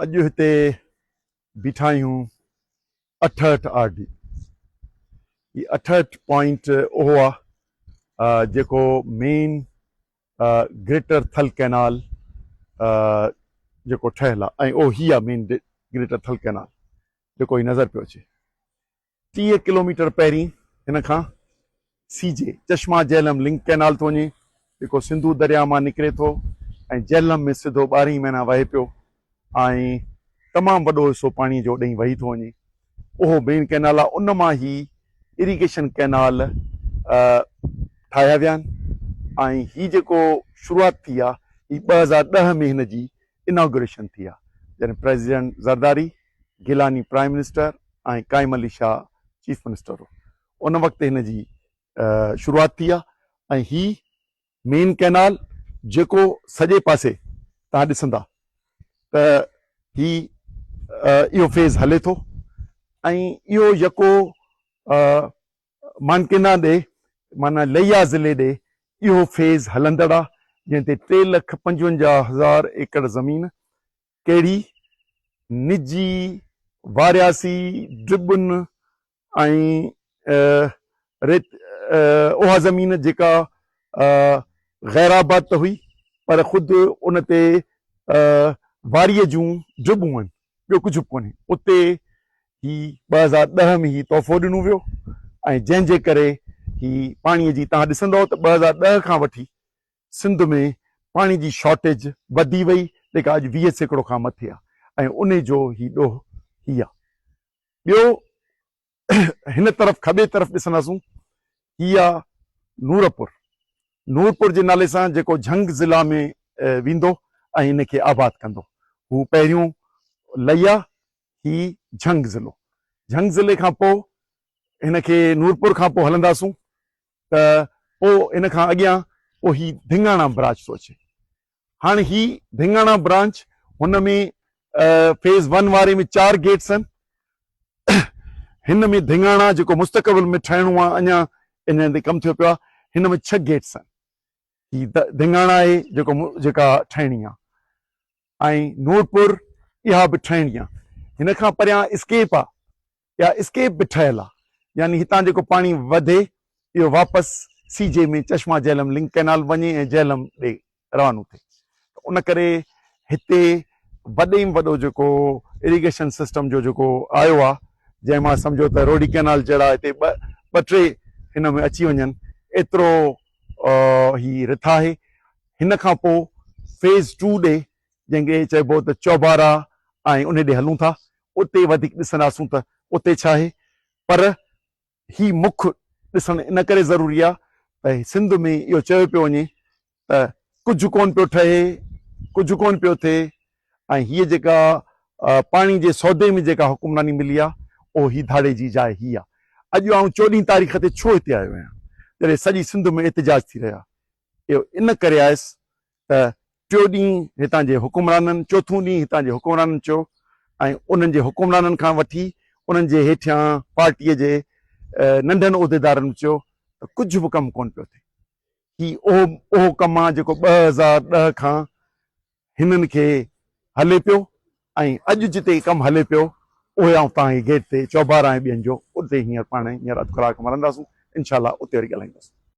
اڄ هتي بيٺا آهيون 68 آر ڊي. هي 68 پوائنٽ اهو آ جيڪو مين گريٽر ٿل ڪئنال جيڪو ٺهيل آ ۽ اهو هي آ مين گريٽر ٿل ڪئنال جيڪو هي نظر پيو اچي. 30 ڪلوميٽر پهرين هن کان C J Chashma Jhelum link canal ٿو وڃي جيڪو سنڌو درياء مان نڪري ٿو ۽ جهلم ۾ سڌو 12 ئي مهينا وهي پيو ۽ تمام وڏو حصو پاڻي جو اوڏهين وهي ٿو وڃي اهو مين ڪئنال آهي ان مان هي اريگيشن ڪئنال ٺاهيا ويا آهن ۽ هي جيڪو شروعات ٿي آهي هي 2010 ۾ هن جي اناگريشن ٿي آهي جڏهن president Zardari, Gilani prime minister ۽ Qaim Ali Shah chief minister هو ان وقت هن جي شروعات ٿي آهي ۽ هي مين ڪئنال جيڪو سڄي پاسي تان ڏسندا ته هي اهو فيز هلي ٿو ۽ اهو يڪو مانڪينا ڏي معنيٰ ليا ضلعي ڏي اهو فيز هلندڙ آ جنهن تي 3,55,000 ايڪڙ زمين ڪهڙي نجي وارياسي ڊٻن ۽ ريت اها زمين جيڪا غير آباد ته هئي پر خود ان تي واريء جون ڊٻون آهن ٻيو ڪجهه به ڪونهي اتي هي 2010 ۾ هي تحفو ڏنو ويو ۽ جنهن جي ڪري هي پاڻي جي توهان ڏسندؤ ته 2010 کان وٺي سنڌ ۾ پاڻي جي شارٽيج وڌي وئي جيڪا اڄ 20% کان مٿي آهي ۽ انهي جو هي ڏوهه هي آهي. ٻيو هن طرف کٻي طرف ڏسنداسون هي آهي نورپور، نورپور جي نالي سان جيڪو جهنگ ضلع ۾ ويندو ۽ ان کي آباد ڪندو. هو پهريون لئيا هي جهنگ ضلعو. جهنگ ضلعي کان پوء هن کي نورپور کان پوء هلنداسون ته پوء ان کان اڳيان پوء هي ڌڱاڻا برانچ ٿو اچي. هاڻي هي ڌڱاڻا برانچ هن ۾ فيز ون واري ۾ 4 گيٽس آهن. هن ۾ ڌڱاڻا جيڪو مستقبل ۾ ٺهڻو آهي اڃا ان تي ڪم ٿيو پيو آهي هن ۾ 6 گيٽس آهن. هي ڌڱاڻا آهي جيڪو جيڪا ٺهڻي آهي. ۽ نورپور اها به ٺهڻي آ. هن کان پريان اسڪيپ آ. اها اسڪيپ به ٺهيل آ. يعني هتان جيڪو پاڻي وڌي اهو واپس C J ۾ Chashma Jhelum link canal وڃي ۽ جهلم ڏي روانو ٿئي. ته ان ڪري هتي وڏي ۾ وڏو جيڪو اريگيشن سسٽم جو جيڪو آيو آ جنهن مان سمجهو ته روهڙي ڪئنال جهڙا هتي ٻه ٽي هن ۾ اچي وڃن ايترو هي رٿ آهي. هن کان پوء فيز ٽو ڏي جنهن کي چئبو ته چوبارا ۽ انهي ڏي هلون ٿا اتي وڌيڪ ڏسنداسون ته اتي ڇا آهي پر هي مک ڏسڻ ان ڪري ضروري آهي ته سنڌ ۾ اهو چيو پيو وڃي ته ڪجهه ڪونه پيو ٺهي ڪجهه ڪونه پيو ٿئي ۽ هيء جيڪا پاڻي جي سودي ۾ جيڪا حڪمراني ملي آهي اهو هي ڌاڙي جي جاء هي آهي اڄ آئون 14 تاريخ تي ڇو هتي آيو آهيان جڏهن سڄي سنڌ ۾ احتجاج ٿي رهيا اهو ان ڪري آيس ته ٽيو ڏينهن هتان جي حڪمرانن، چوٿون ڏينهن هتان جي حڪمرانن چيو ۽ انهن جي حڪمرانن کان وٺي انهن جي هيٺيان پارٽيء جي ننڍن عهديدارن به چيو ته ڪجهه به ڪم ڪونه پيو ٿئي. هي اهو اهو ڪم آ جيڪو 2010 کان هنن کي هلي پيو ۽ اڄ جتي ڪم هلي پيو اهي آئون توهان کي گيٽ تي چوبارا ۽ ٻين جو اتي هينئر پاڻ هينئر اڌ ڪلاڪ مرنداسون انشاء الله اتي وري ڳالهائينداسون.